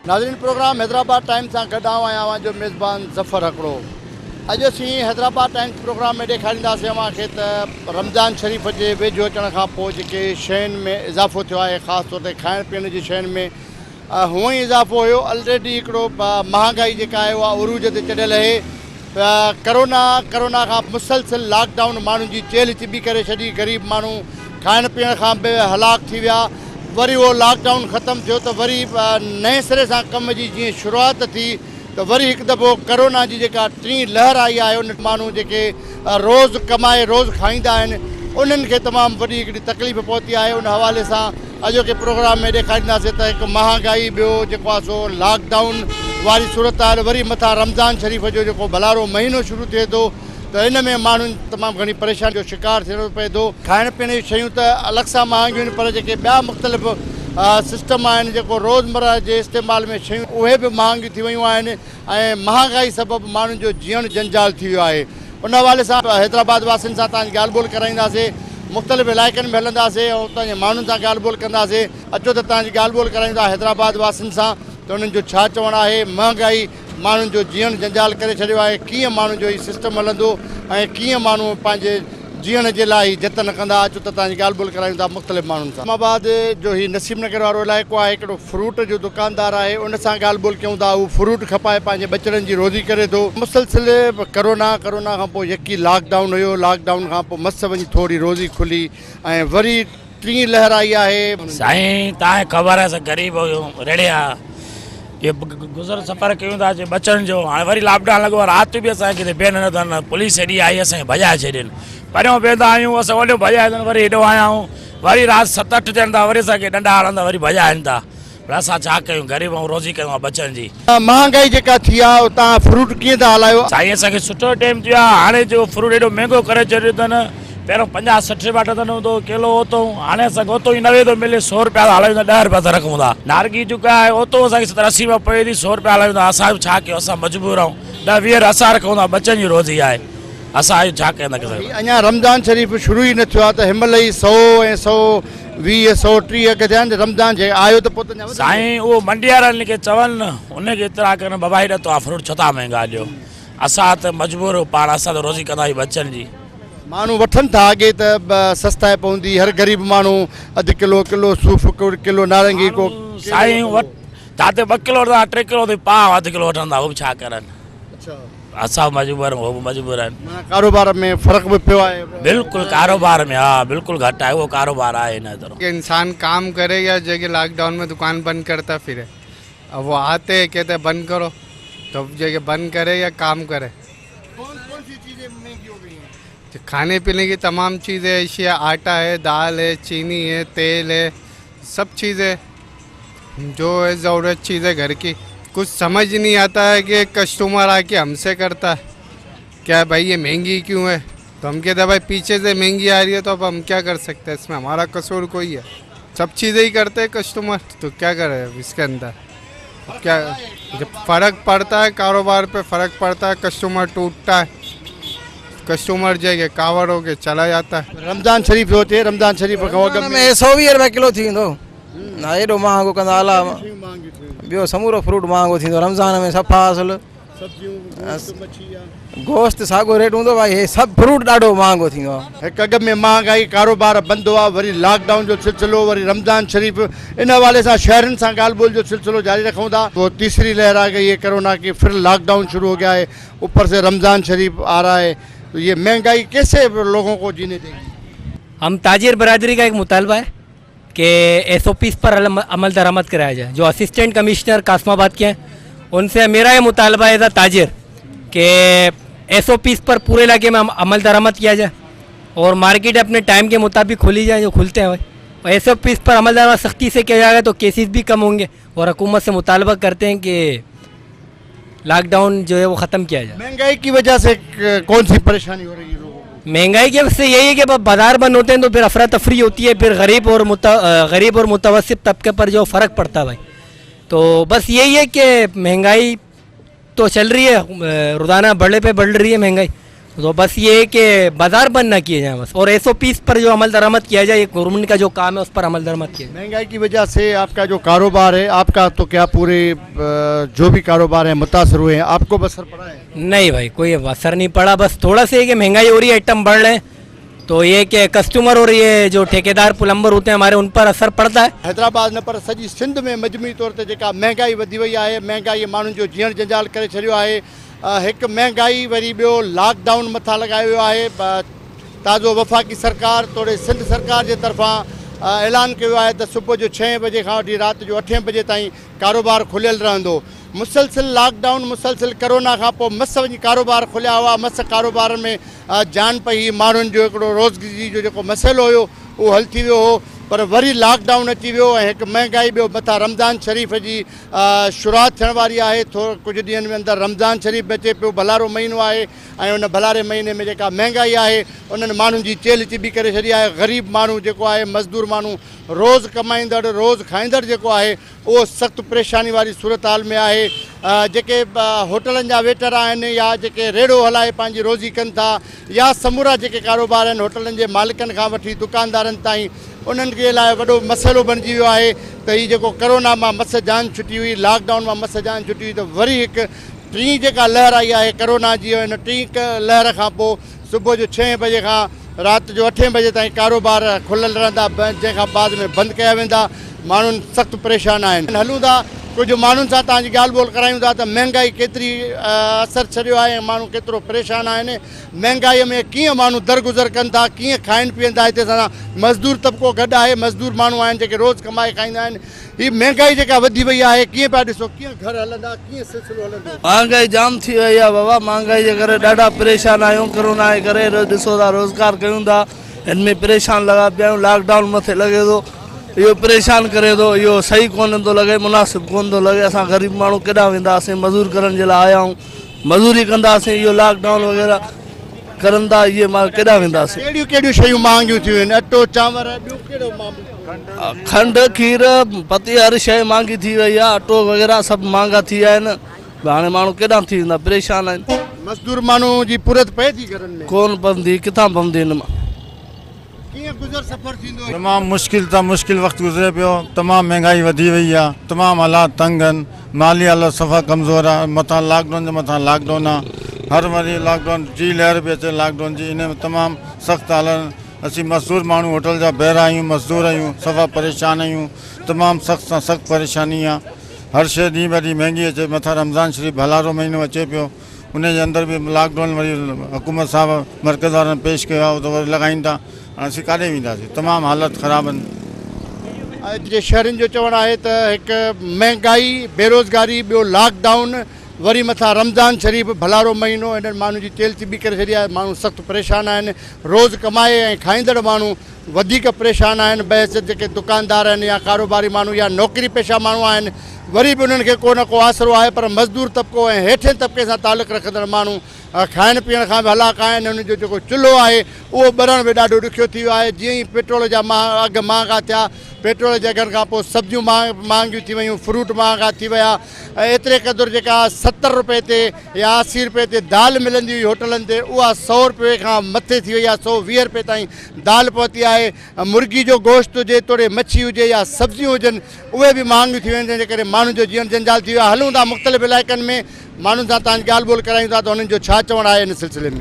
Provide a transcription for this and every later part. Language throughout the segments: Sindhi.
ناظرين پروگرام حيدرآباد ٽائيمز سان گڏ آئون آهيان اوهان جو ميزبان ظفر هڪڙو اڄ اسين حيدرآباد ٽائيمز پروگرام ۾ ڏيکارينداسين اوهان کي ته رمضان شريف جي ويجهو اچڻ کان پوء جيڪي شين ۾ اضافو ٿيو آهي خاص طور تي کائڻ پيئڻ جي شين ۾ هونئن ئي اضافو هيو الريڊي هڪڙو مهانگائي جيڪا آهي اها عروج تي چڙهيل اهي ڪرونا ڪرونا کان مسلسل لاڪ ڊائون ماڻهن جي چيلهه چٻي ڪري ڇڏي غريب ماڻهو کائڻ پيئڻ کان به هلاڪ ٿي ويا وري اهو لاڪ ڊائون ختم ٿيو ته وري نئين سري سان ڪم جي جيئن شروعات ٿي ته وري هڪ دفعو ڪرونا جي جيڪا ٽين لهر آئي آهي ان ماڻهو جيڪي روز ڪمائي روز کائيندا آهن انهن کي تمام وڏي هڪڙي تڪليف پهتي آهي ان حوالي سان اڄوڪي پروگرام ۾ ڏيکارينداسين ته هڪ مهانگائي ٻيو جيڪو آهي سو لاڪ ڊائون واري صورتحال وري مٿان رمضان شريف جو جيڪو ڀلارو مهينو شروع ٿئي ٿو ته ان ۾ ماڻهن تمام گهڻي پريشاني جو شڪار ٿيڻو پئي ٿو. کائڻ پيئڻ جون شيون ته الڳ سان مهانگيون آهن پر جيڪي ٻيا مختلف سسٽم آهن جيڪو روزمره جي استعمال ۾ شيون اهي به مهانگيون ٿي ويون آهن ۽ مهانگائي سبب ماڻهن جو جيئڻ جنجال ٿي ويو آهي ان حوالي سان حيدرآباد واسين سان توهان جي ڳالهه ٻولهه ڪرائينداسين مختلف علائقن ۾ هلنداسين ۽ اتان جي ماڻهن سان ڳالهه ٻولهه ڪنداسين اچو ته توهان جي ڳالهه ٻولهه ڪرايون ٿا حيدرآباد واسين سان ته انهن جو ڇا چوڻ آهي مهانگائي ماڻهن جو جيئڻ جنجال ڪري ڇڏيو آهي، ڪيئن ماڻهن جو هي سسٽم هلندو ۽ ڪيئن ماڻهو پنهنجي جيئڻ جي لاء هي جتن ڪندا، اچو ته توهان جي ڳالهه ٻولهه ڪرايون ٿا مختلف ماڻهن سان. اسلام آباد جو هي نسيم نگر وارو علائقو آهي، هڪڙو فروٽ جو دڪاندار آهي، ان سان ڳالهه ٻولهه ڪيون ٿا، هو فروٽ کپائي پنهنجي ٻچڙن جي روزي ڪري ٿو. مسلسل ڪرونا، ڪرونا کان پوء يڪي لاڪ ڊائون هيو، لاڪ ڊائون کان پوء مس وڃي ٿوري روزي کلي ۽ وري ٽين لهر آئي آهي. سائين تانکي خبر آهي اسان غريب آهيون رڙيا اهي گذر سفر ڪيون ٿا جي ٻچن جو هاڻي وري لاڪ ڊائون لڳو آهي رات به اسان کي ڪٿي بيهڻ نه ڏين پوليس ايڏي آئي اسان کي ڀڄائي ڇڏين پريون ويندا آهيون اسان اوڏو ڀڄائي ٿن وري هيڏو آيا آهيون وري رات ست اٺ ٿين ٿا وري اسان کي ڏنڊا هڻن ٿا وري ڀڄائين ٿا پر اسان ڇا ڪيون غريب آهيون روزي ڪيون ٿا ٻچن جي. مهانگائي جيڪا ٿي آهي اتان فروٽ ڪيئن ٿا هلايو. سائين اسان کي سٺو ٽيم ٿيو آهي هاڻي جو فروٽ ايڏو مهنگو ڪري ڇڏيو اٿن پهريون 50 60 رپيا ڊزن هوندو هو ڪيلو اوتو هاڻي اسان کي اوتو ئي 90 ٿو ملي 100 رپيا ٿا هلايون ٿا 10 رپيا ٿا رکون ٿا نارنگي جيڪا آهي اوتو اسان کي 70 80 رپيا پوي ٿي 100 رپيا هلايون ٿا اسان ڇا ڪيون اسان مجبور آهيون 10 20 رپيا اسان رکون ٿا ٻچن جي روزي آهي اسان آهيون ڇا ڪندا هي اڃا رمضان شريف شروع ئي نه ٿيو آهي ته هن مهل ئي سئو ۽ سئو ويهه سئو ٽيهه اگهه ٿيا آهن رمضان جي آيو ته پوء ته اڃا وڌندو. سائين اهو منڊي وارن کي چون ان کي اطلاع ڪن بابا هيڏا توهان فروٽ ڇو ٿا مهنگا ڏيو اسان ته مجبور آهيون پاڻ اسان ته روزي ڪندا آهيون ٻچن جي. ماڻهو وٺن ٿا اڳي ته سستائي پوندي هر غريب ماڻهو اڌ ڪلو ڪلو صوف ڪلو نارنگي ڪو سائين وٺ جاتي ٻه ڪلو وٺندا ٽي ڪلو ٿي پاء اڌ ڪلو وٺندا هو به ڇا ڪرن. اسان به مجبور آهيون هو به مجبور آهن. معنيٰ ڪاروبار ۾ فرق به پيو آهي. بلڪل ڪاروبار ۾ ها بلڪل گهٽ آهي اهو ڪاروبار آهي نه ايترو. انسان ڪام ڪري يا جيڪي لاڪ ڊائون ۾ دڪان بند ڪرتا ڦري اب وہ آتي هي ڪهتي هي بند ڪرو تو اب جيڪي بند ڪري يا ڪام ڪري. ڪون ڪون سي چيزين مهنگي هو گئي هين. کاني پيني ڪي تمام چيزين ايسي هي آٽا هي دال هي چيني هي تيل هي سب چيزين جو هي ضرورت چيز هي گهر ڪي ڪجھ سمجھ نهي آتا هي ڪي ڪسٽمر آ ڪي هم سي ڪرتا هي ڪيا ڀائي يي مهنگي ڪيون هي تو هم ڪهتي ڀائي پيڇي سي مهنگي آ رهي هي تو اب هم ڪيا ڪر سڪتي هي اس مين همارا قصور ڪوئي هي سب چيزي هي ڪرتي هي ڪسٽمر تو ڪيا ڪري اب اس ڪي اندر ڪيا فرق پڙتا هي ڪاروبار پي فرق پڙتا هي ڪسٽمر ٽوٽتا هي ڪسٽمر جي ڪاوڙ هو ڪي چلا جاتا هي. رمضان شريف ٿو اچي رمضان شريف کان اڳ ۾ 120 روپيا ڪلو ٿي ويندو نه ايڏو مهانگو ڪندا الا ٻيو سمورو فروٽ مهانگو ٿيندو رمضان ۾ صفا اصل گوشت ساڳو ريٽ هوندو ڀائي هي سڀ فروٽ ڏاڍو مهانگو ٿيندو آهي. هڪ اڳ ۾ مهانگائي ڪاروبار بند هئا وري لاڪ ڊائون جو سلسلو وري رمضان شريف ان حوالي سان شهرين سان ڳالهه ٻولهه جو سلسلو جاري رکون ٿا. وہ تيسري لهر آ گئي هي ڪرونا ڪي ڦر لاڪ ڊائون شروع هو گيا هي اوپر سي رمضان شريف آ رها هي تو يه مهنگائي ڪيسي لوگون ڪو جيني the گي. هم تاجر برادري کا ايڪ مطالبه هي ڪي ايس او پيز پر عمل درآمد ڪرايا جائي جو اسسٽنٽ ڪمشنر قاسم آباد ڪي هين ان سي ميرا يه مطالبه هي ايز ا تاجر ڪي ايس او پيز پر پوري علاقي ۾ عمل درآمد ڪيا جائي اور مارڪيٽ اپني ٽائيم ڪي مطابق کولي جائي جو کلتے هين ايس او پيز پر عمل درآمد سختي سي ڪيا جائي گا تو ڪيسز ڀي ڪم هونگي اور حڪومت سي مطالبه ڪرتي هين ڪي لاڪ ڊائون جو هي وو ختم ڪيا جائي. مهنگائي ڪي وجه سي ڪون سي پريشاني هو رهي هي لوگون ڪو؟ مهنگائي ڪي وجه سي يهي هي ڪي بازار بند هوتي هين تو ڦر افرا تفري هوتي هي ڦر غريب اور غريب اور متوسط طبقي پر جو فرق پڙتا هي ڀائي تو بس يهي هي ڪي مهنگائي تو چل رهي هي روزانه بڙهي پي بڙهه رهي هي مهنگائي. तो बस ये है कि बाज़ार बंद ना किए जाएँ बस, और एस ओ पीस पर जो अमल दरामद किया जाए, ये गवर्नमेंट का जो काम है उस पर अमल दरामद किया जाए। महंगाई की वजह से आपका जो कारोबार है, आपका तो क्या पूरे जो भी कारोबार है मुतासर हुए हैं, आपको असर पड़ा है? नहीं भाई, कोई असर नहीं पड़ा, बस थोड़ा सा ये कि महंगाई हो रही है, आइटम बढ़ रहे हैं, तो ये कि कस्टमर और ये जो ठेकेदार प्लम्बर होते हैं हमारे, उन पर असर पड़ता है। हैदराबाद न पर सॼी सिंध में मजमूई तौर ते जेका महंगाई वधी वई आहे, महंगाई माण्हुनि जो जीअण जंजाल करे छॾियो आहे। हिकु महंगाई, वरी ॿियो लॉकडाउन मथां लॻायो वियो आहे। ताज़ो वफ़ाक़ी सरकार तोड़े सिंध सरकार जे तरफ़ां ऐलान कयो वियो आहे त सुबुह जो 6 बजे खां वठी राति जो 8 बजे ताईं कारोबार खुलियल रहंदो। मुसलसिल लॉकडाउन, मुसलसिल कोरोना खां पोइ मस वञी कारोबार खुलिया हुआ, मस कारोबार में जान पई, माण्हुनि जो हिकिड़ो रोज़गी जो जेको मसइलो हुयो उहो हल थी वियो हो, पर वरी लॉकडाउन अची वियो ऐं हिकु महंगाई, ॿियो मथां रमज़ान शरीफ़ जी शुरूआत थियण वारी आहे। थोरो कुझु ॾींहंनि में अंदरि रमज़ान शरीफ़ बि अचे पियो, भलारो महीनो आहे ऐं उन भलारे महीने में जेका महंगाई आहे उन्हनि माण्हुनि जी चेल्ह चिबी करे छॾी आहे। ग़रीब माण्हू जेको आहे, मज़दूर माण्हू, रोज़ कमाईंदड़ रोज़ खाईंदड़ जेको आहे उहो सख़्तु परेशानी वारी सूरत हाल में आहे। जेके होटलनि जा वेटर आहिनि या जेके रेड़ो हलाए पंहिंजी रोज़ी कनि था या समूरा जेके कारोबार आहिनि होटलनि जे मालिकनि खां वठी दुकानदारनि ताईं, उन्हनि जे लाइ वॾो मसइलो बणिजी वियो आहे त हीउ जेको कोरोना मां मस जान छुटी हुई, लॉकडाउन मां मस जान छुटी हुई, त वरी हिकु टीं जेका लहर आई आहे कोरोना जी, हिन टीं लहर खां पोइ सुबुह जो 6 बजे खां राति जो 8 बजे ताईं कारोबार खुलियल रहंदा, जंहिंखां बाद में बंदि कया वेंदा। माण्हू सख़्तु परेशान आहिनि। हलूं था कुझु माण्हुनि सां तव्हांजी ॻाल्हि ॿोल करायूं था त महंगाई केतिरी असर छॾियो आहे ऐं माण्हू केतिरो परेशान आहिनि, महंगाईअ में कीअं माण्हू दरगुज़र कनि था, कीअं खाइनि पीअनि था। हिते असां मज़दूर तबिको गॾु आहे, मज़दूर माण्हू आहिनि जेके रोज़ कमाए खाईंदा आहिनि। हीअ महंगाई जेका वधी वई आहे, कीअं पिया ॾिसो, कीअं घर हलंदा, कीअं सिलसिलो हलंदो? महंगाई जाम थी वई आहे बाबा, महंगाई जे करे ॾाढा परेशान आहियूं। कोरोना जे करे ॾिसो था रोज़गार कयूं था, हिन में परेशान लॻा पिया आहियूं। लॉकडाउन मथे लॻे थो, इहो परेशान करे थो, इहो सही कोन थो लॻे, मुनासिब कोन थो लॻे। असां ग़रीब माण्हू केॾां वेंदासीं? मज़ूर करण जे लाइ आया आहियूं, मज़ूरी कंदासीं, इहो लॉकडाउन वग़ैरह करनि था, इहे मां केॾां वेंदासीं? कहिड़ियूं कहिड़ियूं शयूं महांगियूं थियूं आहिनि? अटो, चांवर, ॿियो कहिड़ो मामलो? खंड, खीर, पत्ती, हर शइ महांगी थी वई आहे, अटो वग़ैरह सभु महांगा थी विया आहिनि। हाणे माण्हू केॾां थी वेंदा, परेशान आहिनि। मज़दूर माण्हू जी पूरत पए थी घरनि में? कोन पवंदी, किथां पवंदी हिन मां? कीअं गुज़र सफ़र थींदो? तमामु मुश्किल तां मुश्किल वक़्तु गुज़रे पियो, तमामु महंगाई वधी वई आहे, तमामु हालात तंग आहिनि, माली हालत सफ़ा कमज़ोर आहे, मथां लॉकडाउन जे मथां लॉकडाउन आहे, हर वरी लॉकडाउन टी लहर बि अचे लॉकडाउन जी, इन में तमामु सख़्तु हालत। असीं मज़दूर माण्हू होटल जा बेरा आहियूं, मज़दूर आहियूं, सफ़ा परेशान आहियूं, तमामु सख़्त सां सख़्तु परेशानी आहे। हर शइ ॾींहुं ब ॾींहुं महंगी अचे, मथां रमज़ान शरीफ़ भलारो महीनो अचे पियो, उन जे अंदरि बि लॉकडाउन वरी हुकूमत साहिब मर्कज़ वारनि पेश कयो आहे, उहो त वरी लॻाईनि था, हाणे असीं काॾे वेंदासीं? तमामु हालत ख़राबु आहिनि। जे शहरनि जो चवणु आहे त हिकु महंगाई, बेरोज़गारी, ॿियो लॉकडाउन, वरी मथां रमज़ान शरीफ़ भलारो महीनो, हिननि माण्हुनि जी चेल्ह चिबी करे छॾी आहे। माण्हू सख़्तु परेशान आहिनि, रोज़ कमाए ऐं खाईंदड़ माण्हू वधीक परेशान आहिनि। बहसियत जेके दुकानदार आहिनि या कारोबारी माण्हू या नौकरी पेशा माण्हू आहिनि, वरी बि उन्हनि खे को न को आसरो आहे, पर मज़दूर तबिको ऐं हेठे तबिके सां तालुक़ रखंदड़ माण्हू खाइण पीअण खां बि हलाक आहिनि। उन्हनि जो जेको चुल्हो आहे उहो ॿरण बि ॾाढो ॾुखियो थी वियो आहे। जीअं ई पेट्रोल जा अघ महांगा थिया, पेट्रोल जे अघनि खां पोइ सब्ज़ियूं महांगियूं थी वयूं, फ्रूट महांगा थी विया, ऐं एतिरे क़दुरु जेका 70 रुपए ते या 80 रुपए ते दाल मिलंदी हुई होटलनि ते, उहा 100 रुपए खां मथे थी वई आहे, 120 रुपए ताईं दाल पहुती आहे। मुर्गी जो गोश्त हुजे तोड़े मच्छी हुजे या सब्ज़ियूं हुजनि, उहे बि महांगियूं थी वयूं, जंहिंजे करे माण्हुनि जो जीअण जंजाल थी वियो आहे। हलूं था मुख़्तलिफ़ इलाइक़नि में, माण्हुनि सां तव्हांजी ॻाल्हि ॿोल करायूं था त हुननि जो छा चवणु आहे हिन सिलसिले में।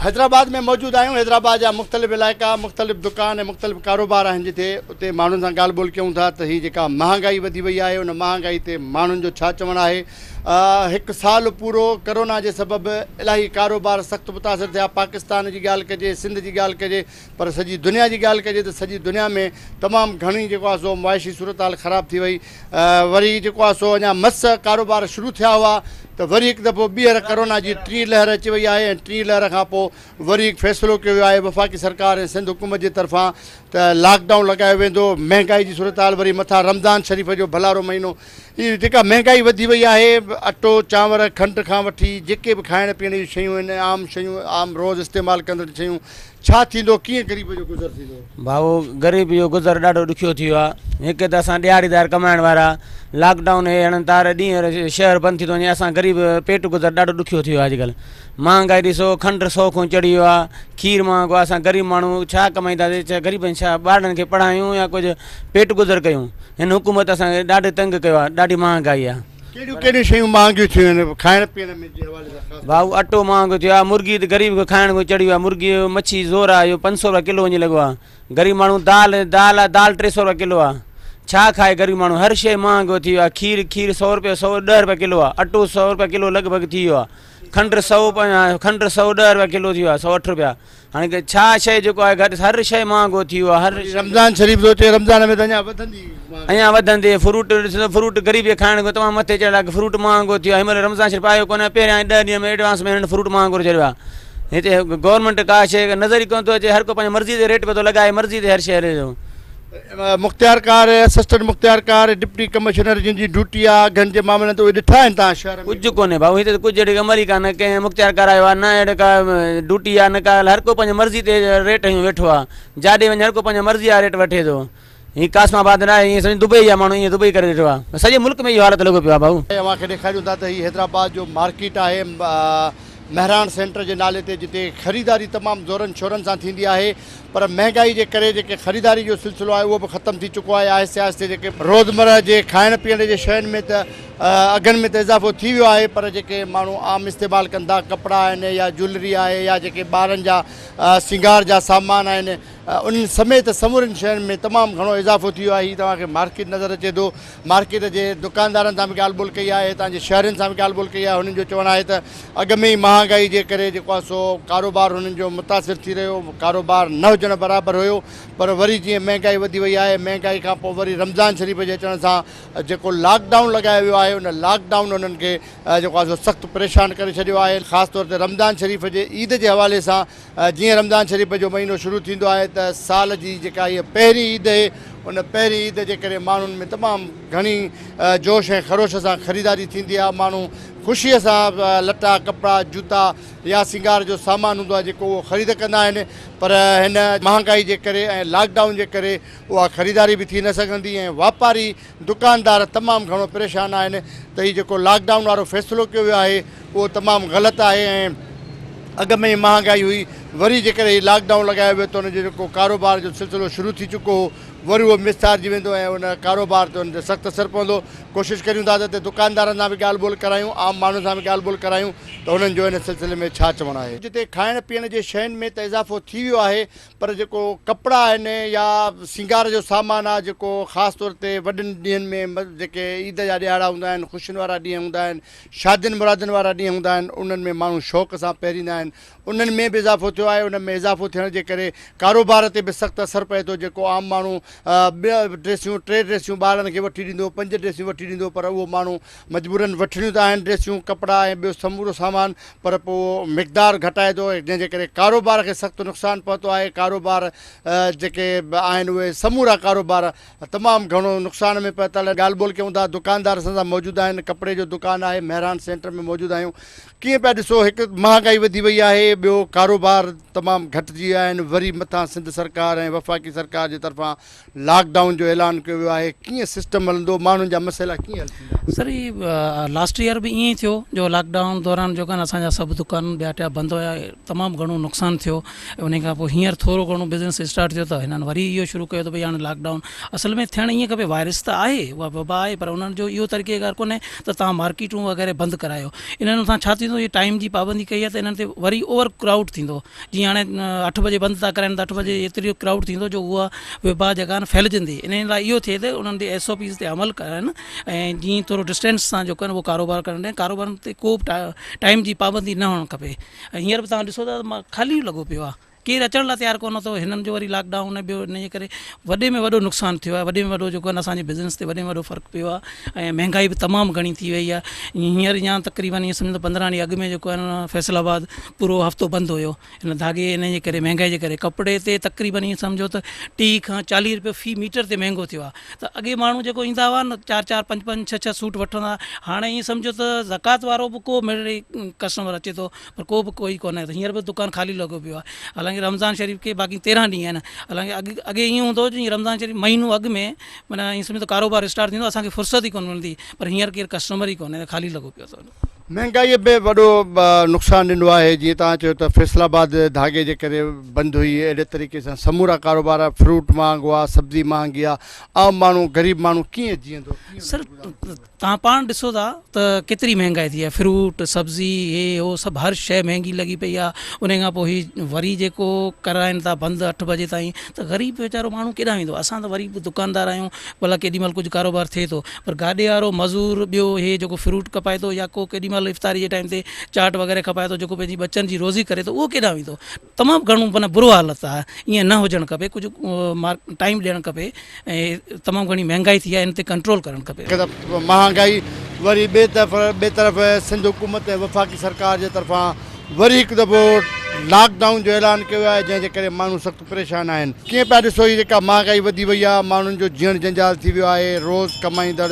हैदराबाद में मौजूदु आहियूं। हैदराबाद जा मुख़्तलिफ़ इलाइक़ा, मुख़्तलिफ़ दुकान ऐं मुख़्तलिफ़ कारोबार आहिनि जिते, उते माण्हुनि सां ॻाल्हि ॿोल कयूं था त हीअ जेका महांगाई वधी वई आहे, उन महांगाई ते माण्हुनि जो छा चवणु आहे। हिकु साल पूरो कोरोना जे सबबु इलाही कारोबार सख़्तु मुतासिर थिया। पाकिस्तान जी ॻाल्हि कजे, सिंध जी ॻाल्हि कजे, पर सॼी दुनिया जी ॻाल्हि कजे त सॼी दुनिया में तमामु घणी जेको आहे सो मुआशी सूरत हाल ख़राबु थी वई। वरी जेको आहे सो अञा मस कारोबार शुरू थिया हुआ त वरी हिकु दफ़ो ॿीहर कोरोना जी टीं लहर अची वई आहे ऐं टीं लहर खां पोइ वरी हिकु फ़ैसिलो कयो वियो आहे वफ़ाक़ी सरकार ऐं सिंध हुकूमत जे तरफ़ां त लॉकडाउन लॻायो वेंदो। महंगाई जी सूरत हाल वरी मथां रमज़ान शरीफ़ जो भलारो महीनो, हीअ जेका महंगाई वधी वई आहे, अटो, चांवर, खंड खां वठी जेके बि खाइण पीअण जूं शयूं आहिनि, आम शयूं, आम रोज़ इस्तेमालु कंदड़ शयूं, छा थींदो, कीअं ग़रीब जो गुज़र थींदो? भाऊ, ग़रीब जो गुज़र ॾाढो ॾुखियो थी वियो आहे। हिकु त असां ॾिहाड़ीदार कमाइण वारा, لاڪ ڊائون هي هڻن ٿا ڏينهن شهر بند ٿي ٿو وڃي اسان غريب پيٽ گذر ڏاڍو ڏکيو ٿي ويو آهي اڄڪلهه مهانگائي ڏسو کنڊ سو کان چڙهي ويو آهي کير مهانگو آهي اسان غريب ماڻهو ڇا ڪمائينداسين غريبن ڇا ٻارڙن کي پڙهايون يا ڪجهه پيٽ گذر ڪيون هن حڪومت اسان کي ڏاڍو تنگ ڪيو آهي ڏاڍي مهانگائي آهي. ڪهڙيون ڪهڙيون شيون مهانگيون ٿيون آهن کائڻ پيئڻ ۾ جي حوالي سان خاص طور. ڀائو اٽو مهانگو ٿيو آهي مرغي ته غريب کي کائڻ کان چڙهي ويو آهي مرغي مڇي زور آهي اهو 500 رپيا ڪلو وڃي لڳو آهي غريب ماڻهو دال دال آهي دال 300 رپيا ڪلو آهي ڇا کائي غريب ماڻهو هر شيء مهانگو ٿي ويو آهي کير کير 100 رپيا 110 رپيا ڪلو آهي اٽو 100 رپيا ڪلو لڳ ڀڳ ٿي ويو آهي کنڊ 100 کنڊ 110 رپيا ڪلو ٿي ويو آهي 108 رپيا هاڻي ڇا شيء جيڪو آهي گهٽ هر شيء مهانگو ٿي ويو آهي هر رمضان شريف ٿو اچي رمضان ۾ ته اڃا وڌندي اڃا وڌندي فروٽ ڏسو فروٽ غريب کي کائڻ کان تمام مٿي چڙهيل آهي فروٽ مهانگو ٿي ويو آهي هن مهل رمضان شريف آيو ڪونه پهريان ئي 10 ڏينهن ۾ ايڊوانس ۾ هنن فروٽ مهانگو ڪري ڇڏيو آهي هتي گورنمينٽ ڪا شيء نظر ئي ڪونه ٿو اچي هر ڪو پنهنجي مرضي تي ريٽ پيو ٿو لڳائي مرضي تي هر شيء هلي ٿو. مختيارڪار، اسسٽنٽ مختيارڪار، ڊپٽي ڪمشنر جن جي ڊيوٽي آ اگهن جي معاملن تي اهي ڏٺا آهن توهان شهر ۾؟ ڪجهه ڪونهي ڀائو هتي ته ڪجهه اهڙي عمل ئي ڪانه ڪنهن مختيارڪار آيو آ نه اهڙي ڪا ڊيوٽي آ نه ڪا هر ڪو پنهنجي مرضي تي ريٽ هنيو ويٺو آ جاڏي وڃ هر ڪو پنهنجي مرضي جا ريٽ وٺي ٿو هي قاسم آباد نه آهي ائين سمجهه دبئي جا ماڻهو ائين دبئي ڪري ويٺو آ سڄي ملڪ ۾ اهو حالت لڳو پيو آ ڀائو. اوهان کي ڏيکاريون ٿا ته هي حيدرآباد جو مارڪيٽ آهي مهراڻ سينٽر جي نالي تي جتي خريداري تمام زورن شورن سان ٿيندي آهي پر مهنگائي جي ڪري جيڪي خريداري جو سلسلو آهي اهو به ختم ٿي چڪو آهي آهستي آهستي جيڪي روزمره جي کائڻ پيئڻ جي شين ۾ ته اگهن ۾ ته اضافو ٿي ويو آهي پر جيڪي ماڻهو عام استعمال ڪن ٿا ڪپڙا آهن يا جولري آهي يا جيڪي ٻارن جا سينگار جا سامان آهن انهن سميت سمورين شين ۾ تمام گهڻو اضافو ٿي ويو آهي هي توهان کي مارڪيٽ نظر اچي ٿو مارڪيٽ جي دڪاندارن سان به ڳالهه ٻولهه ڪئي آهي هتان جي شهرين سان به ڳالهه ٻولهه ڪئي آهي هنن جو چوڻ آهي ته اڳ ۾ ئي مهانگائي جي ڪري جيڪو آهي سو ڪاروبار هنن جو متاثر ٿي رهيو ڪاروبار نه هجڻ برابر هيو پر وري جيئن مهنگائي وڌي وئي آهي مهنگائي کان پوء وري رمضان شريف جي اچڻ سان جيڪو لاڪ ڊائون لڳايو ويو آهي ان لاڪ ڊائون انهن کي جيڪو آهي سو سخت پريشان ڪري ڇڏيو آهي خاص طور تي رمضان شريف جي عيد جي حوالي سان جيئن رمضان شريف جو مهينو شروع ٿيندو آهي ته سال جي جيڪا هيء پهرين عيد اهي ان پهرين عيد جي ڪري ماڻهن ۾ تمام گهڻي جوش ۽ خروش سان خريداري ٿيندي آهي ماڻهو خوشيء سان لٽا ڪپڙا جوتا يا سينگار جو سامان هوندو آهي جيڪو اهو خريد ڪندا آهن پر هن مهانگائي جي ڪري ۽ لاڪ ڊائون جي ڪري اها خريداري به ٿي نه سگهندي ۽ واپاري دڪاندار تمام گهڻو پريشان آهن ته هي جيڪو لاڪ ڊائون وارو فيصلو ڪيو ويو آهي اهو تمام غلط آهي ۽ اڳ ۾ ئي مهانگائي هئي وري جيڪڏهن هي لاڪ ڊائون لڳايو ويو ته ان جو جيڪو ڪاروبار جو سلسلو شروع ٿي چڪو هو وري اهو ميسارجي ويندو ۽ ان ڪاروبار تي ان تي سخت اثر پوندو ڪوشش ڪريون ٿا ته هتي دڪاندارن سان به ڳالهه ٻولهه ڪرايون عام ماڻهن سان به ڳالهه ٻولهه ڪرايون ته انهن جو ان سلسلي ۾ ڇا چوڻ آهي. جتي کائڻ پيئڻ جي شين ۾ ته اضافو ٿي ويو آهي پر جيڪو ڪپڙا آهن يا سينگار جو سامان آهي جيڪو خاص طور تي وڏن ڏينهن ۾ جيڪي عيد جا ڏهاڙا هوندا آهن خوشين وارا ڏينهن هوندا آهن شادين مرادين وارا ڏينهن هوندا آهن انهن ۾ ماڻهو شوق سان پهريندا آهن انهن ۾ به اضافو ٿيو آهي انهن ۾ اضافو ٿيڻ جي ڪري ڪاروبار تي به سخت اثر پئي ٿو جيڪو عام ماڻهو ٻه ڊريسيون ٽي ڊريسيون ٻارن کي وٺي ڏيندو پنج ڊريسيون وٺي ڏيندو پر اهو ماڻهو مجبورن وٺڻيون ته آهن ڊريسيون ڪپڙا ۽ ٻيو سمورو سامان پر پوء مقدار گهٽائي ٿو جنهن جي ڪري ڪاروبار کي سخت نقصان پهتو آهي ڪاروبار جيڪي به آهن اهي سمورا ڪاروبار تمام گهڻو نقصان ۾ پهتل آهن ڳالهه ٻولهه ڪيون ٿا دڪاندار اسان سان موجود آهن ڪپڙي جو دڪان آهي مهراڻ سينٽر ۾ موجود آهيون ڪيئن پيا ڏسو هڪ مهانگائي وڌي وئي آهي ٻيو ڪاروبار تمام گهٽجي ويا آهن وري مٿان سنڌ سرڪار ۽ وفاقي سرڪار جي طرفان لاڪ ڊائون جو اعلان ڪيو ويو آهي ڪيئن سسٽم هلندو ماڻهن جا مسئلا ڪيئن حل ٿيندا. سر هي لاسٽ ايئر به ائين ئي ٿيو جو لاڪ ڊائون دوران جو ڪن اسان جا سڀ دڪان ٻيا ٽيا بند هيا تمام گهڻو نقصان ٿيو انهي کان پوء هينئر ٿورو گهڻو بزنس اسٽارٽ ٿيو ته هنن وري اهو شروع ڪيو ته ڀئي هاڻي لاڪ ڊائون اصل ۾ ٿيڻ ائين کپي وائرس ته آهي اها وبا آهي پر انهن جو اهو طريقي ڪار ڪونهي ته توهان مارڪيٽون وغيره بند ڪرايو انهن سان ڇا ٿيندو هي ٽائيم جي پابندي ڪئي آهي ته انهن تي وري اوور ڪرائوڊ ٿيندو جيئن هاڻي اٺ بجي بند ٿا ڪرائين ته اٺ بجي ايتري ڪرائوڊ ٿيندو جو اها وبا جيڪا آهي ڦهلجندي انهي لاء اهو ٿئي ته انهن تي ايس او پيز تي عمل ڪرائن ۽ جيئن ٿورو ڊسٽينس سان جيڪو آهي اهو ڪاروبار ڪرڻ ڏين ڪاروبارن تي ڪو به ٽائيم جي پابندي نه هئڻ کپي ۽ هينئر به توهان ڏسو ٿا خالي لڳو پيو آهي ڪير اچڻ لاء تيار ڪونه ٿو هنن جو وري لاڪ ڊائون ۽ ٻيو انهي جي ڪري وڏي ۾ وڏو نقصان ٿيو آهي وڏي ۾ وڏو جيڪو آهي اسان جي بزنس تي وڏي ۾ وڏو فرق پيو آهي ۽ مهنگائي به تمام گهڻي ٿي وئي آهي هينئر يا تقريبن ائين سمجهو ته 15 ڏينهن اڳ ۾ جيڪو آهي نه فيصل آباد پورو هفتو بند هيو ان ڌاڳي ان جي ڪري مهنگائي جي ڪري ڪپڙي تي تقريبن ائين سمجهو ته 30 کان 40 روپيه في ميٽر تي مهنگو ٿيو آهي ته اڳي ماڻهو جيڪو ايندا هئا نه چار چار پنج پنج ڇهه ڇهه سوٽ وٺندا هاڻي ائين سمجهو ته زڪوات وارو به ڪو مڙئي ڪسٽمر اچي ٿو پر ڪو به ڪوئي ڪونهي هينئر به دڪان خالي لڳو پيو آهي حالانڪه. حالانڪه رمضان شريف کي باقي تيرهن ڏينهن آهن حالانڪه اڳ اڳي ائين هوندو هو جيئن رمضان شريف مهينو اڳ ۾ معنيٰ ائين سمجهو ته ڪاروبار اسٽارٽ ٿيندو اسان کي فرصت ئي ڪونه ملندي پر هينئر ڪير ڪسٽمر ئي ڪونهي خالي لڳو پيو اٿو. مهنگائيء به وڏو نقصان ڏنو آهي جيئن توهان چيو ته فيصل آباد ڌاڳي جي ڪري بند هئي اهڙي طريقي سان سمورا ڪاروبار فروٽ مهانگو آهي سبزي مهانگي آهي عام ماڻهو غريب ماڻهو ڪيئن جيئندو ڪيئن سر توهان پاڻ ڏسو ٿا ته ڪيتري مهنگائي ٿي آهي فروٽ سبزي هي هو سڀ هر شيء مهنگي لڳي پئي آهي انهي کان پوء هي وري جيڪو ڪرائين ٿا بند اٺ بجي تائين ته غريب ويچارو ماڻهو ڪيڏانهن ويندو اسان ته وري به دڪاندار آهيون ڀلا ڪيڏي مهل ڪجهه ڪاروبار ٿئي ٿو پر گاڏي وارو مزور ٻيو هي جيڪو فروٽ کپائي ٿو يا ڪو ڪيڏي مهل افطاري جي ٽائيم تي چاٽ وغيره کپائي ٿو جيڪو پنهنجي ٻچن جي روزي ڪري ٿو اهو ڪيڏانهن ويندو تمام گهڻو معنيٰ برو حالت آهي ائين نه هجڻ کپي ڪجهه ٽائيم ڏيڻ کپي ۽ تمام گهڻي مهنگائي ٿي آهي ان تي ڪنٽرول ڪرڻ کپي. هڪ طرف مهانگائي وري ٻئي طرف ٻئي طرف سنڌ حڪومت ۽ وفاقي سرڪار جي طرفان وري هڪ دفعو لاڪ ڊائون جو اعلان ڪيو ويو آهي جنهن جي ڪري ماڻهو سخت پريشان آهن. ڪيئن پيا ڏسو هي جيڪا مهانگائي وڌي وئي آهي ماڻهن جو جيئڻ جنجال ٿي ويو آهي روز ڪمائيندڙ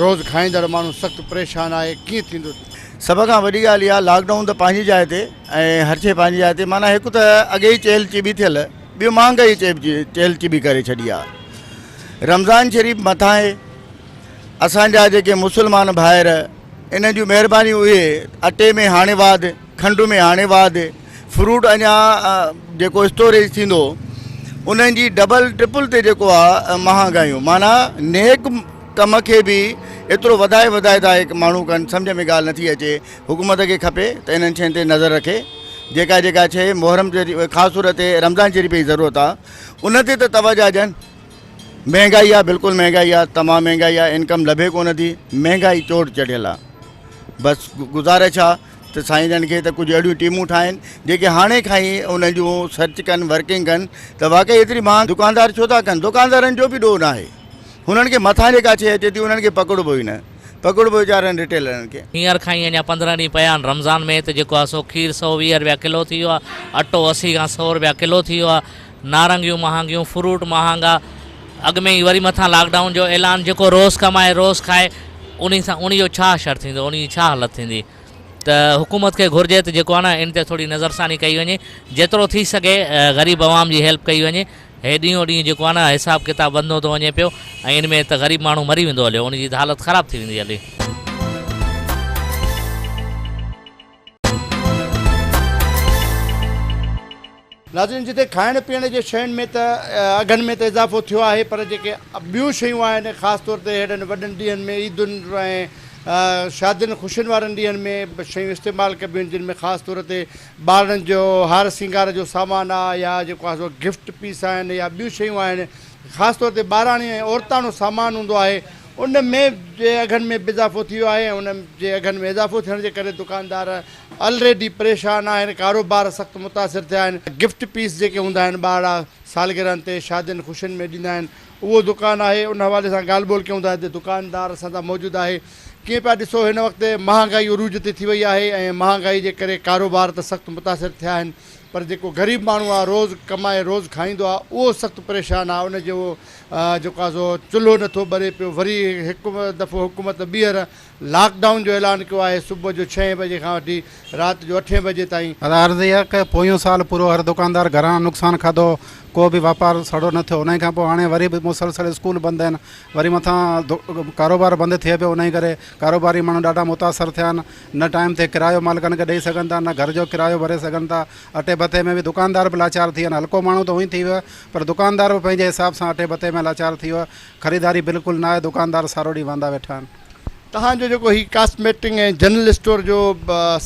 روز کائيندڙ ماڻهو سخت پريشان آهي ڪيئن ٿيندو. سڀ کان وڏي ڳالهه اها لاڪ ڊائون ته پنهنجي جاء تي ۽ هر شيء پنهنجي جاء تي معنيٰ هڪ ته اڳي ئي چيلهه چٻي ٿيل ٻيو مهانگائي چيلهه چٻي ڪري ڇڏي آ رمضان شريف مٿان آهي اسان جا جيڪي مسلمان ڀائر انهن جون مهربانيون اهي اٽي ۾ هاڻي واڌ کنڊ ۾ هاڻي واڌ فروٽ اڃا جيڪو اسٽوريج ٿيندو انهن جي ڊبل ٽرپل تي جيڪو آ مهانگايون معنيٰ نيڪ ڪم کي به ايترو وڌائي وڌائي ٿا ماڻهو ڪن سمجهه ۾ ڳالهه نٿي اچي حڪومت کي کپي ته انهن شين تي نظر رکي جيڪا جيڪا شيء محرم شريف خاص طور تي رمضان شريف جي ضرورت آ ان تي ته توجه ڏين مهنگائي آ بلڪل مهنگائي آ تمام مهنگائي آ انڪم لڀي ڪونه ٿي مهنگائي چوٽ چڙهيل آ بس گذارش آ ته سائين جن کي ته ڪجهه اهڙيون ٽيمون ٺاهين جيڪي هاڻي کان ئي انهن جون سرچ ڪن ورڪنگ ڪن ته واقعي ايتري مهانگ دڪاندار ڇو ٿا ڪن دڪاندارن جو به ڏوهه ناهي هنن کي مٿان جيڪا شيء اچي ٿي انهن کي پڪڙبو ئي نه، پڪڙبو ويچارن ريٽيلرن کي. هينئر کان ئي اڃا 15 ڏينهن پيا آهن رمضان ۾ ته جيڪو آهي سو کير 120 رپيا ڪلو ٿي ويو آهي، اٽو 80 کان 100 رپيا ڪلو ٿي ويو آهي، نارنگيون مهانگيون، فروٽ مهانگا، اڳ ۾ ئي وري مٿان لاڪ ڊائون جو اعلان، جيڪو روز ڪمائي روز کائي انهي سان انهي جو ڇا حشر ٿيندو، انهي جي ڇا حالت ٿيندي ته حڪومت کي گهرجي ته جيڪو آهي نه ان تي ٿوري نظرثاني ڪئي وڃي، جيترو ٿي سگهي غريب عوام جي هيلپ ڪئي وڃي. هي ڏينهون ڏينهن جيڪو آهي نه حساب ڪتاب وڌندو ٿو وڃي پيو ۽ ان ۾ ته غريب ماڻهو مري ويندو هليو ان جي ته حالت خراب ٿي ويندي هلي. ناظرين جتي کائڻ پيئڻ جي شين ۾ ته اگهن ۾ ته اضافو ٿيو آهي پر جيڪي ٻيون شيون آهن خاص طور تي ههڙن وڏن ڏينهن ۾ عيدن ۽ شادين خوشين وارن ڏينهن ۾ شيون استعمال ڪبيون آهن جن ۾ خاص طور تي ٻارڙن جو هار سينگار جو سامان آ يا جيڪو آ سو گفٽ پيس آهن يا ٻيون شيون آهن خاص طور تي ٻاراڻي ۽ عورتاڻو سامان هوندو آهي ان ۾ جي اگهن ۾ به اضافو ٿي ويو آهي ۽ ان جي اگهن ۾ اضافو ٿيڻ جي ڪري دڪاندار الريڊي پريشان آهن ڪاروبار سخت متاثر ٿيا آهن گفٽ پيس جيڪي هوندا آهن ٻارڙا سالگرهن تي شادين خوشين ۾ ڏيندا آهن اهو دڪان آهي ان حوالي سان ڳالهه ٻولهه ڪيون ٿا هتي دڪاندار اسان سان موجود آهي ڪيئن پيا ڏسو هن وقت مهانگائي عروج تي ٿي وئي آهي ۽ مهانگائي جي ڪري ڪاروبار ته سخت متاثر ٿيا آهن پر جيڪو غريب ماڻهو آهي روز ڪمائي روز کائيندو آهي اهو سخت پريشان آهي ان جو جيڪو آهي سو چلهو نٿو ٻري پيو وري هڪ دفعو حڪومت ٻيهر لاڪ ڊائون جو اعلان ڪيو آهي صبح جو ڇهين بجي کان وٺي رات جو اٺين بجي تائين. ادا عرض اها ته پويون سال پورو هر دڪاندار گهران نقصان کاڌو ڪو به واپار سڙو نه ٿيو انهي کان پوء هاڻي وري به مسلسل اسڪول بند آهن وري مٿان ڪاروبار بند ٿئي پيو انهي ڪري ڪاروباري ماڻهو ڏاڍا متاثر ٿيا آهن نه ٽائيم تي ڪرايو مالڪن کي ڏئي سگهن ٿا نه گهر جو ڪرايو ڀري سگهن ٿا اٽي ڀتي ۾ به دڪاندار به لاچار ٿي ويا آهن هلڪو ماڻهو ته هونئن ٿي ويو آهي پر دڪاندار به پنهنجي حساب سان اٽي ڀتي ۾ لاچار ٿي ويو آهي خريداري بلڪل نه آهي دڪاندار سارو ڏينهن واندا ويٺا آهن. توهان جو جيڪو هي ڪاسميٽڪ ۽ جنرل اسٽور جو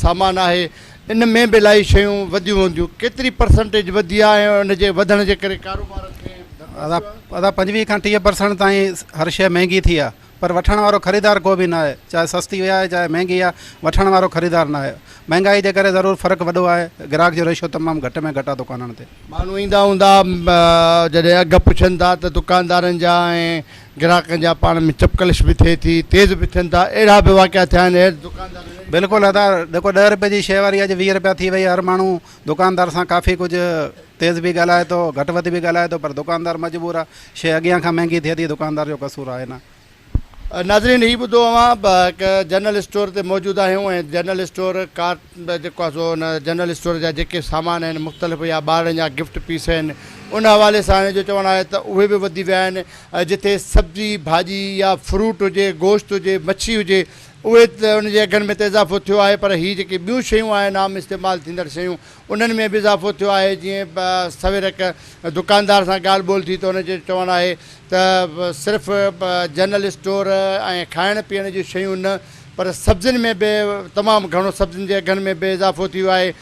سامان آهي ان ۾ به الاهي شيون وڌيون هونديون ڪيتري پرسنٽيج وڌي آهي ۽ ان جي وڌڻ جي ڪري ڪاروبار کي ڌڪ ادا ادا 25 کان 30 پرسنٽ تائين هر شيء مهنگي ٿي آهي پر وٺڻ وارو خريدار ڪو به نه آهي چاهي سستي آهي چاهي مهنگي آهي وٺڻ وارو خريدار نه آهي مهنگائي جي ڪري ضرور فرق وڏو آهي گراهڪ جو ريشو تمام گهٽ ۾ گهٽ آهي دڪانن تي. ماڻهو ايندا هوندا جڏهن اگهه پڇن ٿا ته دڪاندارن جا ۽ گراهڪن جا پاڻ ۾ چپڪلش به ٿئي ٿي تيز به ٿين ٿا اهڙا به واقعا ٿيا آهن اهڙ دڪاندارن اهڙي. بلڪل ادا جيڪو ڏهه رپئي جي شيء واري اڄ 20 رپيا ٿي وئي هر ماڻهو دڪاندار سان ڪافي ڪجهه تيز به ڳالهائي ٿو گهٽ وڌ به ڳالهائي ٿو پر دڪاندار مجبور آهي شيء اڳيان کان مهنگي ٿئي ٿي دڪاندار جو قصور آهي نه. ناظرين هي ٻڌو اوهان هڪ جنرل اسٽور تي موجود آهيون ۽ جنرل اسٽور ڪارٽ جيڪو آهي سو ان جنرل اسٽور جا جيڪي سامان آهن مختلف يا ٻارڙن جا گفٽ پيس آهن ان حوالي سان هن جو چوڻ آهي ته اهي به وڌي ويا آهن جتي سبزي ڀاڄي يا فروٽ هجي گوشت هجي مڇي هجي اهي ته ان جي اگهن ۾ ته اضافو ٿيو آهي پر هي جيڪي ٻيون شيون آهن عام استعمال ٿيندڙ شيون انهن ۾ به اضافو ٿيو آهي جيئن سوير هڪ دڪاندار سان ڳالهه ٻولهه ٿي ته ان جو چوڻ آهي ته صرف جنرل اسٽور ۽ کائڻ پيئڻ جون شيون نه پر سبزين ۾ به تمام گهڻو سبزين جي اگهن ۾ به اضافو ٿي ويو آهي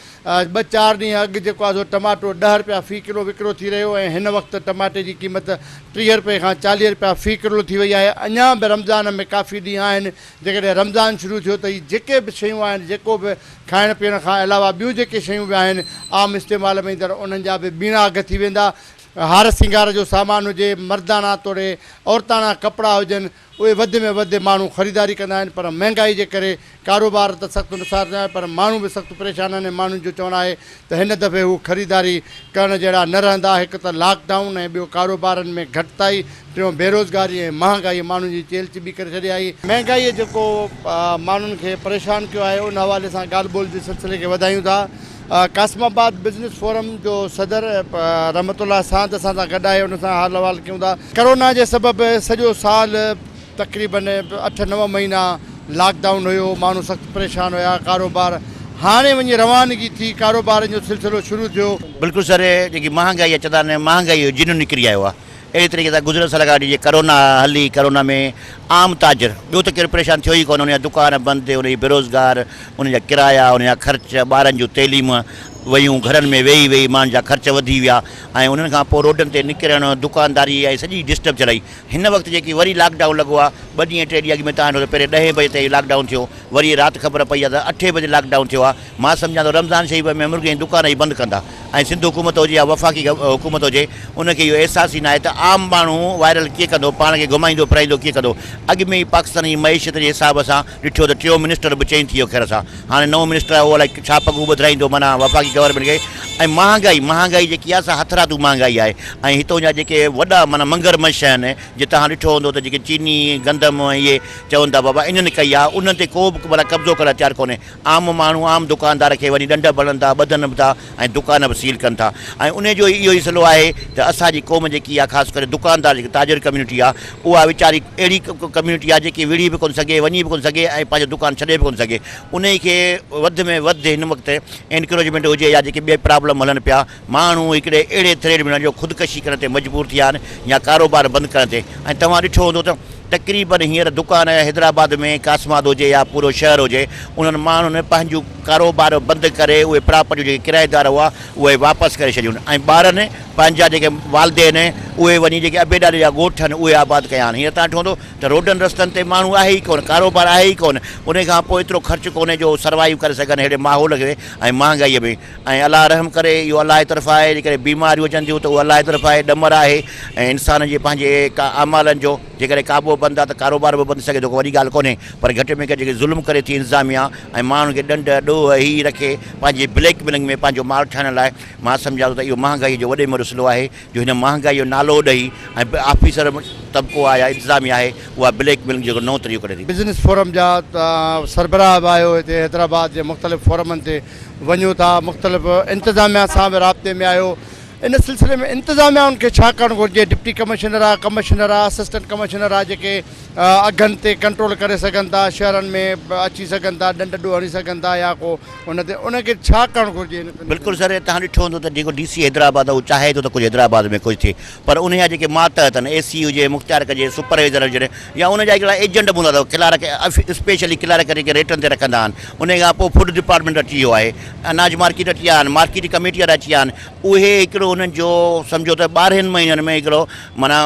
ٻه چار ڏينهن اڳ جيڪو آهي سو ٽماٽو ڏهه رپيا في ڪلو وڪرو ٿي رهيو ۽ هن وقت ٽماٽي جي قيمت 30 رپئي کان 40 رپيا في ڪلو ٿي وئي آهي اڃا به رمضان ۾ ڪافي ڏينهن آهن جيڪڏهن رمضان شروع ٿيو ته هي جيڪي به شيون آهن جيڪو به کائڻ پيئڻ کان علاوه ٻيون جيڪي شيون به آهن عام استعمال ۾ ايندڙ انهن جا به ٻيڻا اگهه ٿي ويندا. هار سينگار جو سامان هجي، مرداڻا توڙي عورتاڻا ڪپڙا هجن اهي وڌ ۾ وڌ ماڻهو خريداري ڪندا آهن پر مهنگائي جي ڪري ڪاروبار ته سخت نقصان ٿيو آهي پر ماڻهو به سخت پريشان آهن ۽ ماڻهن جو چوڻ آهي ته هن دفعي هو خريداري ڪرڻ جهڙا نه رهندا، هڪ ته لاڪ ڊائون ۽ ٻيو ڪاروبارن ۾ گهٽتائي، ٽيون بيروزگاري ۽ مهانگائي ماڻهن جي چيلهه چٻي ڪري ڇڏي آهي. مهانگائيء جيڪو ماڻهن کي پريشان ڪيو آهي ان حوالي سان ڳالهه ٻولهه جي سلسلي کي وڌايون ٿا. قاسم آباد بزنس فورم جو صدر رحمت الله ساند اسان سان گڏ آهي ان سان حال احوال ڪيون ٿا. ڪرونا جي سبب سڄو سال تقريبن اٺ نو مهينا لاڪ ڊائون هيو، ماڻهو سخت پريشان هيا، ڪاروبار هاڻي وڃي روانگي ٿي، ڪاروبارن جو سلسلو شروع ٿيو. بلڪل سر جيڪي مهانگائي آهي چوندا آهن مهانگائي جو جن نڪري آيو آهي اهڙي طريقي سان گذريل سال کان وٺي جيئن ڪرونا هلي ڪرونا ۾ عام تاجر ٻيو ته ڪير پريشان ٿيو ئي ڪونه ان جا دڪان بند ان جي بيروزگار ان جا ڪرايا ان جا خرچ ٻارن جون تعليم ويون گهرن ۾ ويهي ويهي ماڻهن جا خرچ وڌي ويا ۽ انهن کان پوء روڊن تي نڪرڻ دڪانداري ۽ سڄي ڊسٽرب ٿيل هئي هن وقت جيڪي وري لاڪ ڊائون لڳو آ ٻه ڏينهن ٽي ڏينهن اڳ ۾ تان ڏٺو ته پهرين ڏهين بجي تائين لاڪ ڊائون ٿيو وري رات خبر پئي آ ته اٺين بجي لاڪ ڊائون ٿيو آ مان سمجهان ٿو رمضان شريف ۾ مرغي ۽ دڪان ئي بند ڪندا ۽ سنڌ حڪومت هجي يا وفاقي حڪومت هجي ان کي اهو احساس ئي ناهي ته عام ماڻهو وائرل ڪيئن ڪندو پاڻ کي گهمائيندو ڦرائيندو ڪيئن ڪندو اڳ ۾ ئي پاڪستان جي معيشت جي حساب سان ڏٺو ته ٽيون منسٽر به چينج ٿي ويو خير سان هاڻي نئون منسٽر آيو اهو الائي ڇا پڳون ٻڌرائيندو معنيٰ وفاقي گورنمينٽ کي ۽ مهانگائي مهانگائي جيڪي آهي سا هٿرادو مهانگائي آهي ۽ هتون جا جيڪي وڏا معنيٰ منگر منش آهن جي توهان ڏٺو هوندو ته جيڪي چيني گندم ۽ اهي چون ٿا بابا انهن ڪئي آهي انهن تي ڪو به معنيٰ قبضو ڪرڻ لاء تيار ڪونهي عام ماڻهو عام دڪاندار کي وڃي ڏنڊ به هڻن ٿا ٻڌن به ٿا ۽ دڪان به سيل ڪن ٿا ۽ انهي جو اهو ئي سلو آهي ته اسان جي قوم جيڪي آهي خاص ڪري دڪاندار جيڪي تاجر ڪميونٽي آهي اها ويچاري اهڙي ڪميونٽي آهي جيڪي وڙهي به ڪونه سگهي وڃي به ڪونه سگهي ۽ پنهنجو دڪان ڇڏي به ڪونه سگهي انهي کي وڌ ۾ وڌ هن وقت انڪروچمينٽ هجي يا جيڪي ٻئي پرابلم هلن پيا ماڻهو هڪڙي اهڙي ٿريڊ ۾ جو خودڪشي ڪرڻ تي مجبور ٿي ويا آهن يا ڪاروبار بند ڪرڻ تي ۽ توهان ڏٺو هوندو ته تقريبن هينئر دڪان حيدرآباد ۾ قاسمآباد هجي يا پورو شهر هجي انهن ماڻهن پنهنجون ڪاروبار بند ڪري اهي پراپرٽيون جيڪي ڪرائيدار هئا اهي واپس ڪري ڇڏيون ۽ ٻارن پنهنجا جيڪي والدين اهي وڃي جيڪي ابي ڏاڏي جا ڳوٺ آهن اهي آباد ڪيا آهن هينئر توهان ڏٺو هوندو ته روڊن رستن تي ماڻهو آهي ئي ڪونه ڪاروبار آهي ئي ڪونه انهي کان پوء ايترو خرچ ڪونهي جو سروائيو ڪري سگهن ههڙي ماحول کي ۽ مهانگائي ۾ ۽ الله رحم ڪري اهو الله جي طرف آهي جيڪڏهن بيماريون اچن ٿيون ته اهو الله جي طرف آهي ڏمر آهي ۽ انسان جي پنهنجي اعمالن جو جيڪڏهن قابو بند آهي ته ڪاروبار به بند سگهي ٿو ڪو وڏي ڳالهه ڪونهي پر گهٽ ۾ گهٽ جيڪي ظلم ڪري ٿي انتظاميا ۽ ماڻهن کي ڏنڊ ڏوهه هي رکي پنهنجي بليڪ ميلنگ ۾ پنهنجو مال ٺاهڻ لاء مان سمجهان ٿو ته اهو مهانگائي جو وڏي ۾ وڏو سلو آهي جو هن مهانگائي جو نالو ڏئي ۽ آفيسر طبقو آهي يا انتظاميا آهي اها بليڪ ميلنگ جو هڪ نئون طريقو ڪڍي ٿي. بزنس فورم جا سربراهه به آهيو هتي حيدرآباد جي مختلف فورمن تي وڃو ٿا مختلف انتظاميا سان به رابطي ۾ آهيو ان سلسلي ۾ انتظاميا ان کي ڇا ڪرڻ گهرجي ڊپٽي ڪمشنر آ ڪمشنر آ اسسٽنٽ ڪمشنر آ جيڪي اگهن تي ڪنٽرول ڪري سگهن ٿا شهرن ۾ اچي سگهن ٿا ڏنڊ ڏوهه هڻي سگهن ٿا يا ڪو ان تي ان کي ڇا ڪرڻ گهرجي ان بلڪل سر توهان ڏٺو هوندو ته جيڪو ڊي سي حيدرآباد آهي اهو چاهي ٿو ته ڪجهه حيدرآباد ۾ ڪجهه ٿئي پر ان جا جيڪي ماتحت آهن اي سي هجي مختيار ڪجي سپروائيزر هجن يا ان جا هڪڙا ايجنٽ به هوندا اٿو ڪلارڪ اسپيشلي ڪلارڪ جيڪي ريٽن تي رکندا آهن ان کان پوء فوڊ ڊپارٽمينٽ اچي ويو آهي اناج مارڪيٽ اچي ويا آهن مارڪيٽ ڪميٽي وارا اچي ويا آهن اهي هڪڙو انهن جو سمجهو ته ٻارهن مهينن ۾ هڪڙو معنيٰ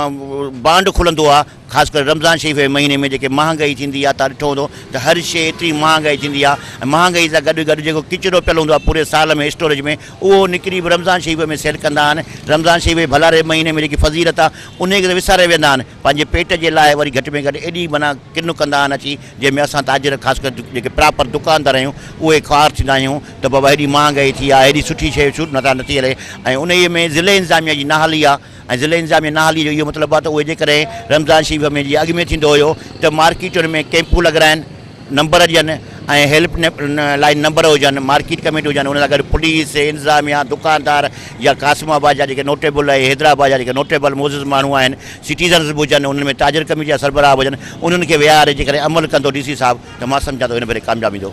بانڊ کلندو آهي خاص ڪري رمضان شريف جي مهيني ۾ جيڪي مهانگائي ٿيندي آهي تان ڏٺو هوندو ته هر شيء ايتري مهانگائي ٿيندي آهي ۽ مهانگائي سان گڏ گڏ جيڪو ڪچرو پيل هوندو آهي پوري سال ۾ اسٽوريج ۾ اهو نڪري به رمضان شريف ۾ سيل ڪندا آهن رمضان شريف جي ڀلاري مهيني ۾ جيڪي فضيلت آهي انهي کي ته وساري ويندا آهن پنهنجي پيٽ جي لاء وري گهٽ ۾ گهٽ ايڏي معنيٰ ڪن ڪندا آهن اچي جنهن ۾ اسان تاجر خاص ڪري جيڪي پراپر دڪاندار آهيون اهي خوار ٿيندا آهيون ته بابا هيڏي مهانگائي ٿي آهي هيڏي سٺي شيء ڇو نٿا نٿي هلي ۽ انهي ۾ ضلعي انتظاميا جي نااهلي آهي. ۽ ضلعي انتظاميه نه هلي جو اهو مطلب آهي ته اهي جيڪڏهن رمضان شريف ۾ جيئن اڳ ۾ ٿيندو هيو ته مارڪيٽن ۾ ڪئمپون لڳرائن نمبر ڏين ۽ هيلپ لائين نمبر هجن مارڪيٽ ڪميٽي هجن ان سان گڏ پوليس انتظاميه دڪاندار يا قاسم آباد جا جيڪي نوٽيبل ۽ حيدرآباد جا جيڪي نوٽيبل معزز ماڻهو آهن سٽيزنز به هجن انهن ۾ تاجر ڪميٽي جا سربراهه به هجن انهن کي ويهاري جيڪڏهن عمل ڪندو ڊي سي صاحب ته مان سمجهان ٿو هن ڀيري ڪامياب ايندو.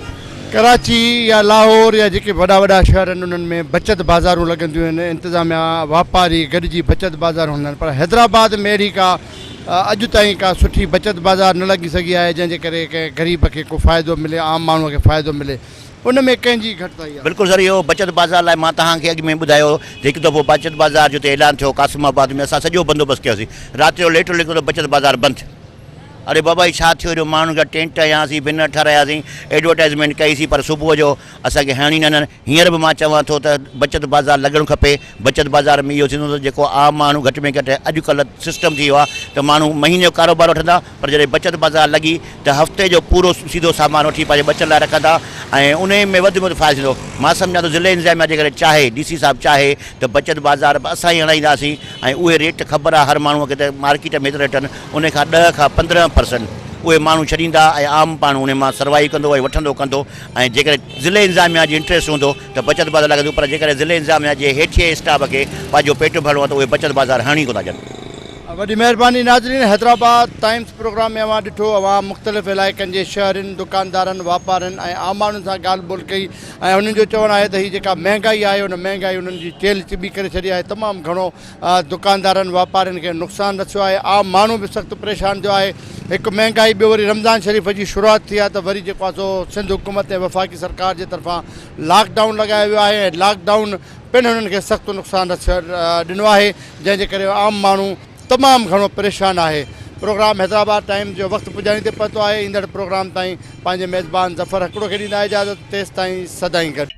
ڪراچي يا لاهور يا جيڪي وڏا وڏا شهر آهن انهن ۾ بچت بازارون لڳنديون آهن انتظاميا واپاري گڏجي بچت بازارون هلندا آهن پر حيدرآباد ۾ اهڙي ڪا اڄ تائين ڪا سٺي بچت بازار نه لڳي سگهي آهي جنهن جي ڪري ڪنهن غريب کي ڪو فائدو ملي عام ماڻهو کي فائدو ملي ان ۾ ڪنهن جي گهٽتائي آهي. بلڪل سر اهو بچت بازار لاء مان توهان کي اڳ ۾ ٻڌايو ته هڪ دفعو بچت بازار جو اتي اعلان ٿيو قاسم آباد ۾ اسان سڄو بندوبست ڪيوسين رات جو ليٽر لکيو ته بچت بازار بند. اڙي بابا هي ڇا ٿيو ايڏو ماڻهن کان ٽينٽ هنياسين بينر ٺهراياسين ايڊورٽائيزمينٽ ڪئي سين پر صبح جو اسان کي هڻي نه ڏنن هينئر به مان چوان ٿو ته بچت بازار لڳڻ کپي بچت بازار ۾ اهو ٿيندو ته جيڪو عام ماڻهو گهٽ ۾ گهٽ اڄ ڪلهه سسٽم ٿي ويو آهي ته ماڻهو مهيني جو ڪاروبار وٺندا پر جڏهن بچت بازار لڳي ته هفتي جو پورو سيڌو سامان وٺي پنهنجي ٻچن لاء رکندا ۽ انهي ۾ وڌ ۾ وڌ فائدو ٿيندو مان سمجهان ٿو ضلعي انتظاميا جيڪڏهن چاهي ڊي سي صاحب چاهي ته بچت بازار به اسان ئي هڻائينداسين ۽ اهي ريٽ خبر آهي هر ماڻهو کي ته مارڪيٽ ۾ هيترا ريٽ آهن ان کان ڏهه کان 15 پرسنٽ اهي ماڻهو ڇڏيندا ۽ عام ماڻهو انهي مان سروائيو ڪندو ۽ وٺندو ڪندو ۽ جيڪڏهن ضلعي انتظاميا جي انٽريسٽ هوندو ته بچت بازار لڳندو پر جيڪڏهن ضلعي انتظاميا جي هيٺين اسٽاف کي پنهنجو پيٽ ڀرڻو آهي ته اهي بچت بازار هڻي ڪونه ٿا ڏين. وڏي مهرباني ناظرين حيدرآباد ٽائمز پروگرام ۾ اوهان ڏٺو اوهان مختلف علائقن جي شهرين دڪاندارن واپارين ۽ عام ماڻهن سان ڳالهه ٻولهه ڪئي ۽ انهن جو چوڻ آهي ته هي جيڪا مهنگائي آهي ان مهنگائي انهن جي چيلهه چٻي ڪري ڇڏي آهي تمام گهڻو دڪاندارن واپارين کي نقصان رسيو آهي عام ماڻهو به سخت پريشان ٿيو آهي هڪ مهنگائي ٻيو وري رمضان شريف جي شروعات ٿي آهي ته وري جيڪو آهي سو سنڌ حڪومت ۽ وفاقي سرڪار جي طرفان لاڪ ڊائون لڳايو ويو آهي ۽ لاڪ ڊائون پڻ هنن کي سخت نقصان ڏنو آهي جنهن جي ڪري عام ماڻهو تمام گهڻو پريشان آهي پروگرام حيدرآباد ٽائيمز جو وقت پڄاڻي تي پهتو آهي ايندڙ پروگرام تائين پنهنجي ميزبان ظفر هڪڙو کي ڏيندا اجازت تيستائين سدائين گڏ.